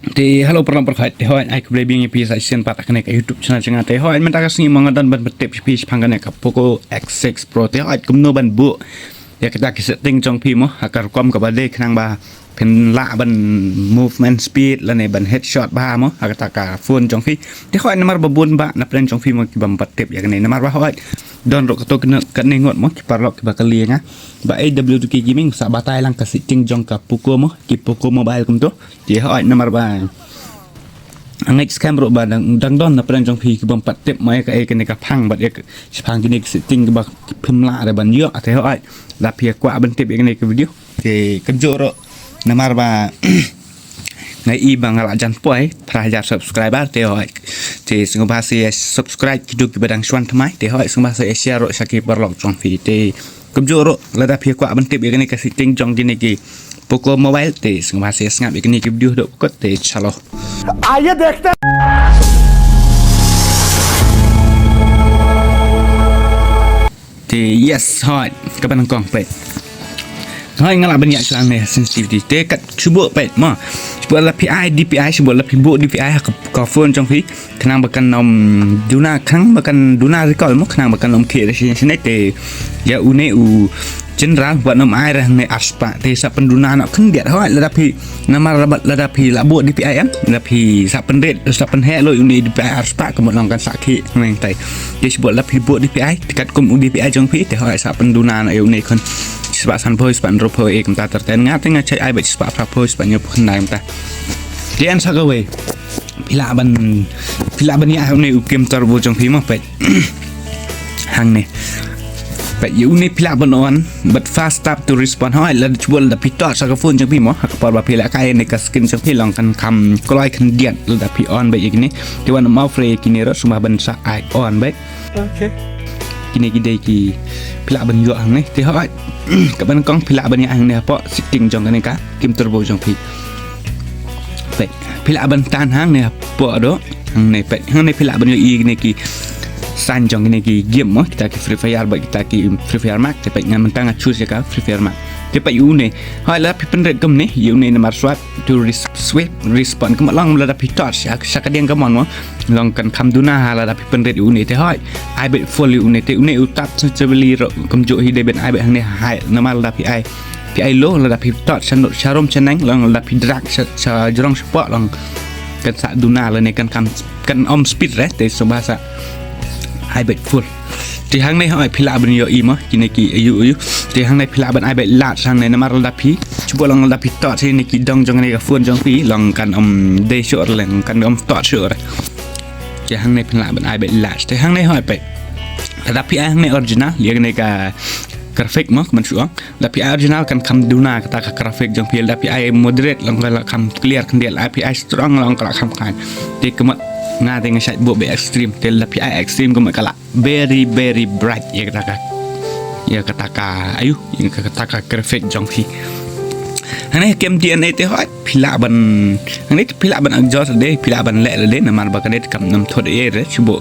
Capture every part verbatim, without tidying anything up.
Te hello paralok paralok, te hoi ai khublei biang ïa phi sa shisien pat ha kane ka YouTube channel jong nga. Te hoi mynta ka sngi ma nga don ban pyntip ïa phi shaphang kane ka Poco X six Pro. Te hoi kumno ban buh ïa kata ki setting jong phi mo ha ka rukom kaba dei khnang ba phin lah ban movement speed lane ban headshot bha mo ha kata ka phone jong phi. Te hoi namar ba bun ba na pdeng jong phi mo ki bym pat tip ïa kane, namar ba hoi don ruh kato kane ngut mo ki paralok kiba kylli ïa nga ba A W two K Gaming sa batai lang ka setting jong ka Poco mo, ki Poco Mobile kumto. Te hoi namar ba nga ngeit skhem ruh ba dang, dang don na pdeng jong phi ki bym pat tip mo ïa kaei kane ka phang bad ïa ka shaphang kine ki setting kiba phim lah re ban ïoh. Te hoi lada phi kwah ban tip ïa kane ka video, te kumjuh ruh namar ba nga i ba nga la jan poi phra hajar subscriber. Te hoi te sngewbha sa subscribe kito kiba dang shuwa thymmai. Te hoi sngewbha sa share ruh sha ki paralok jong phi. Te kumjuh ruh lada phi kwah ban tip ïa kane ka setting jong kine ki Poco Mobile, te sngewbha sa sngap ïa kine ki video haduh ba kut. Te chalo. आइए देखते हैं। Te yes, hoi kaba nyngkong peit. Hoi nga lah ban ïa shlang ne sensitivity. Te kat shu buh peit mo. Shu buh lada phi ai D P I, shu buh lada phi buh D P I ha ka, ka phone jong phi khnang ba kan ym duna, khnang ba kan duna recoil mo, khnang ba kan ym khih re shane shane. Te ïa une u general wat nym ai re hangne arspah, te sa pynduna noh khyndiat. Hoi lada phi namar lada phi la buh D P I em, lada phi sa pynrit, sa pynheh lut une D P I arspah, ka mut long kan sa khih nangtai. Te shu buh lada phi buh D P I te katkum u D P I jong phi, te hoi sa pynduna noh ïa une khun shispah sanphew, shispah hynriewphew, e kumta ter. Te nga te nga chait ai beit shispah phraphew, shispah hynñiewphew khyndai kumta. Te yn sa kawei phi lah ban, phi lah ban ïa une u game turbo jong phi mo peit. Hangne peit ïa une phi lah ban on bad fast tap to respond. Hoi lada shu buh lada phi torch sha ka phone jong phi mo, ha ka por ba phi lehkai ne ka screen jong phi long kan kham kloi khyndiat lada phi on beit ïa kine. Te wat nym off re ïa kine ruh, sngewbha ban sa ai on beit. Okay. Kine ki dei ki phi lah ban ïoh hangne. Te hoi kaba nyngkong phi lah ban ïa hangne hapoh setting jong kane ka game turbo jong phi. Peit phi lah ban tan hangne hapoh doh. Hangne peit, hangne phi lah ban ïohi kine ki sign jong kine ki game mo, kita ki Free Fire bad kita ki Free Fire Max. Te peit nga mynta nga choose ïa ka Free Fire Max. Te peit ïa une, hoi lada phi pynrit kumne ïa une namar swipe to res-, swipe respond, ka mut long lada phi torch sha, sha ka diang kamon mo, long kan kham duna ha lada phi pynrit ïa une. Te hoi ai beit full ïa une. Te une u tap sensitivity ruh kumjuh hi, dei ban ai beit hangne high namar lada phi ai, phi ai low lada phi torch sha, sha rum sha neng, long lada phi drag sha, sha jrong shapoh long kan sa duna lane kan kham, kan ym speed re. Te sngewbha sa ai beit full. Te hangne hoi phi lah ban ïohi mo kine ki aiu aiu. Te hangne phi lah ban ai beit large hangne namar lada phi, shu buh long lada phi torch hangne ki dong jong kane ka phone jong phi long kan ym dei shuh re, long kan ym torch shuh re. Te hangne phi lah ban ai beit large. Te hangne hoi peit lada phi ai hangne original ïa kane ka graphic mo, ka ban shu ong lada phi ai original kan kham duna kata ka graphic jong phi. Lada phi ai moderate long ka la kham clear khyndiat, lada phi ai strong long ka la kham khlaiñ. Te ka mut nga te nga shait buh beit extreme. Te lada phi ai extreme ka mut ka la very very bright ïa kata ka, ïa kata ka aiu, ïa kata ka graphic jong phi. Hangne ha game D N A te hoi phi lah ban, hangne phi lah ban adjust lade, phi lah ban leh lade namar ba kane te kam nym thot ei re. Shu buh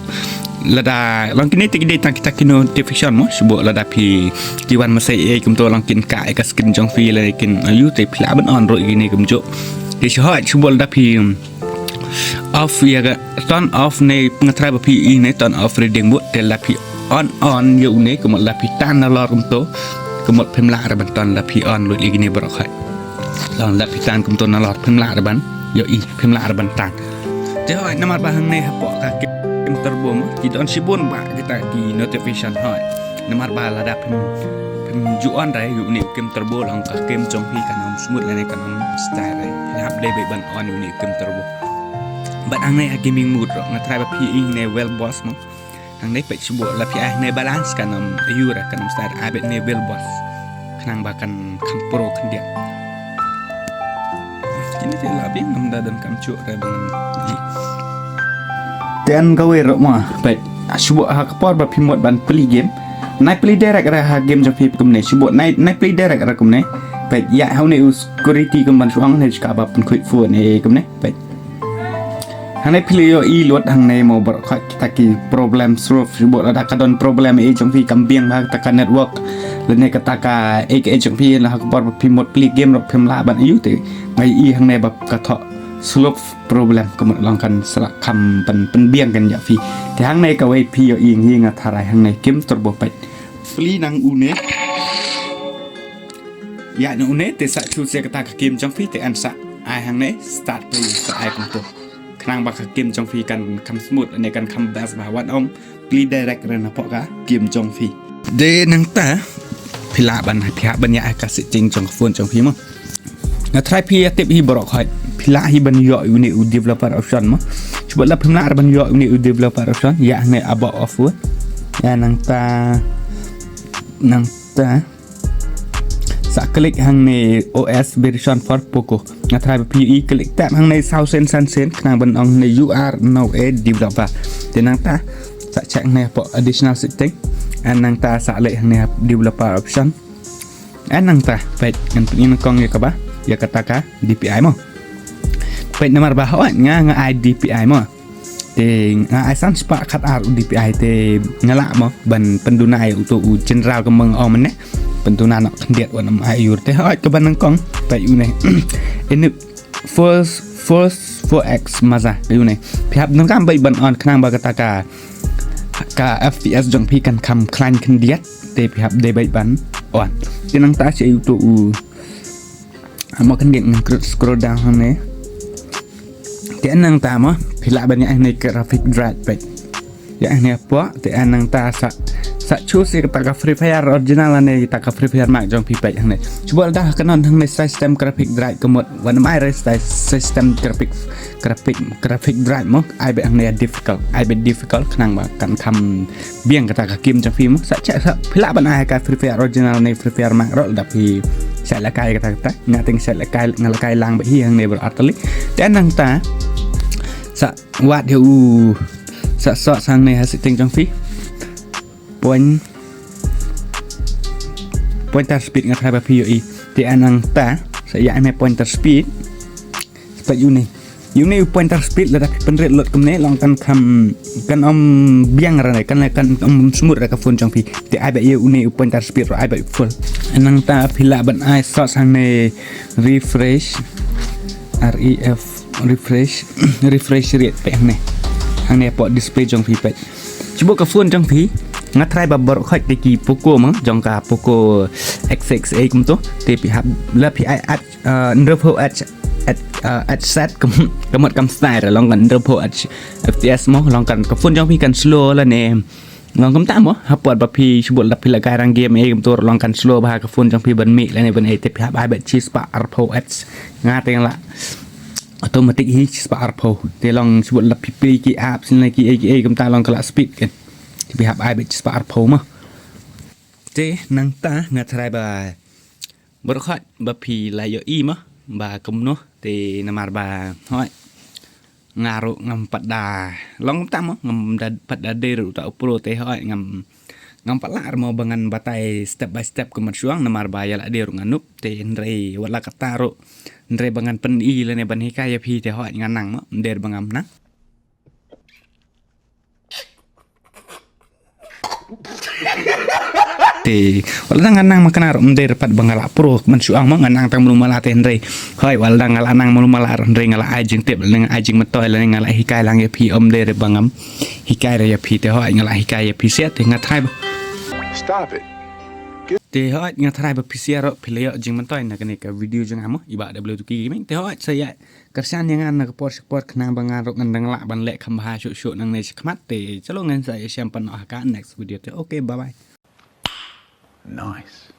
lada long kine te ki dei tang kita ki notification mo, shu buh lada phi ki wan message ei kumto long kin kah ïa ka screen jong phi lane kin aiu, te phi lah ban on ruh ïa kine kumjuh. Te shu hoi shu buh lada phi off ïa ka, turn off ne, nga tharai ba phi i ne turn off reading mode. Te lada phi on, on ïa une ka mut lada phi tan nalor kumto ka mut phim lah re ban turn, lada phi on lut ïa kine baroh khoit. Long lada phi tan kumto nalor phim lah re ban ïohi, phim lah re ban tan. Te hoi namar ba hangne hapoh ka game turbo mo ki don shibun ba kita ki notification hoi. Namar ba lada phim, phim ju on re ïa une u game turbo long ka game jong phi kan ym smooth lane kan ym style re. Phi hap dei beit ban on ïa une u game turbo. Bad hangne ha gaming mode ruh nga tharai ba phi i ne well boss mo. Hangne peit shu buh lada phi ai hangne balance kan ym aiu re, kan ym style, ai beit ne well boss khnang ba kan kham pro khyndiat. Kine te la biang namar da don kam shuh re ban. Te yn kawei ruh mo peit shu buh ha ka por ba phi mut ban plie game. Nai plie direct re ha game jong phi kumne, shu buh nai, nai plie direct re kumne. Peit ïa hangne u security kum ban shu ong ne, shu ka ba pynkhuid phone ne kumne. Peit hangne phi la ïohi lut hangne mo baroh khoit kita ki problem solve. Shu buh lada ka don problem ei jong phi, kam biang bha kata ka network lane kata ka ei ka ei jong phi, la ha ka por ba phi mut plie game ruh phim lah ban aiu, te nga i hangne ba ka thoh Solve problem ka mut long kan sa la kham pyn pynbiang kan ïa phi. Te hangne kawei phi ïohi nga tharai hangne game turbo peit. Plie nang une. Ïa na une te sa choose ïa kata ka game jong phi te yn sa ai hangne start play sa ai kumto. Khnang ba ka game jong phi kan kham smooth ne kan kham best ba wat ym plie direct re na pok ka game jong phi. Te nangta phi lah ban phi hap ban ïa ai ka setting jong ka phone jong phi mo. Nga tharai phi ïa tip hi baroh khoit. Phi lah hi ban ïoh une u developer option mo. Cuba lah phi lah ban ïoh une u developer option. Ïa hangne about of phone. Ïa nangta nangta sa klik hangne O S version for Poco. Nga tharai ba phi ïohi klik tab hangne saw sien san sien khnang ban ong hangne you are now a developer. Te nangta sa check hangne pok additional setting. Yn nangta sa leh hangne developer option. Yn nangta peit ngan pyni nyngkong ïa kaba ïa kata ka D P I mo. Peit namar ba hooid nga nga ai D P I mo. Te nga ai san spah khat ar u D P I te nga lah mo ban pynduna ïa uto u general kumba nga ong mynne. Pynduna noh khyndiat wat ym ai ïur te hooid kaba nyngkong peit une. Ini first first four X maza une. Phi hap donkam beit ban on khnang ba kata ka ka F P S jong phi kan kham khlaiñ khyndiat. Te phi hap dei beit ban on. Te nangta sa ïa uto u mo khyndiat ngan scroll down hangne. Te nangta mo phi lah ban ïa hangne graphic drive peit. Ïa hangne pok te nangta sa sa choose ïa kata ka Free Fire original ne ïa kata ka Free Fire Max jong phi peit hangne. Cuba lada ka non hangne system graphic drive ka mut wat ym ai re system graphic graphic graphic drive mo ai beit hangne difficult ai beit difficult khnang ba kan kham biang kata ka game jong phi mo sa check sa phi lah ban ai ka Free Fire original ne Free Fire Max ruh lada phi sa lehkai kata kata nga te nga sa lehkai nga lehkai lang beit hi hangne baroh artylli. Te nangta sa wad ïa u sa sot hangne ha setting jong phi point pointer speed nga tharai ba phi ïohi. Te nangta sa ïa hangne pointer speed. Sa peit une. Une u pointer speed lada phi pynrit lut kumne long kan kham kan ym biang re ne kan kan ym smooth re ka phone jong phi. Te ai beit ïa une u pointer speed ruh ai beit full. Nangta phi lah ban ai sot hangne refresh R E F refresh refresh rate peit hangne. Hangne pok display jong phi peit. Cuba ka phone jong phi nga tharai ba baroh khoit te ki Poco mo jong ka Poco X six A kumto te phi hap la phi ai at hynriewphew H at at set ka mut kam style long kan hynriewphew H F P S mo long kan ka phone jong phi kan slow lane long kumta mo ha por ba phi shu bud la phi lehkai rang game e kumto long kan slow bha ka phone jong phi ban mih lane ban e te phi hap ai beit shispah arphew H nga te nga la automatic hi shispah arphew te long shu bud la phi plie ki apps ne ki e ki e kumta long ka la speed kan te phi hap ai beit shispah arphew mo. Te nangta nga tharai ba baroh khoit ba phi la ïohi mo ba kumno te namar ba hooid nga ruh ngam pat da long kumta mo ngam da pat da dei ruh uta u pro te hooid ngam ngam pat lah mo ba ngan batai step by step kumno shuwa namar ba ïa la dei ruh nga noob te hynrei wat la katta ruh hynrei ba ngan pyni lane ban hikai ïa phi te hooid nga nang mo ym dei ba ngam nang. Te wat la dang nga nang ma kane ruh ym dei re pat ba nga la pro man shu ong ma nga nang tang mlu ma la te hynrei hooid wat la dang nga la nang mlu ma la hynrei nga la ai jingtip lane nga ai jingmyntoi lane nga la hikai lang ïa phi ym dei re ba ngam hikai re ïa phi te hooid nga la hikai ïa phi sha te nga tharai ba Stop it. Te hooid nga tharai ba phi sha ruh phi la ïoh jingmyntoi na kane ka video jong nga mo i Bah W two K Gaming te hooid sa ïa kyrshan ïa nga na ka por sha ka por khnang ba nga ruh ngan dang lah ban leh kham bha shuh shuh nangne shakhmat te chalo ngan sa ïashem pat noh ha ka next video te okay bye bye. Nice.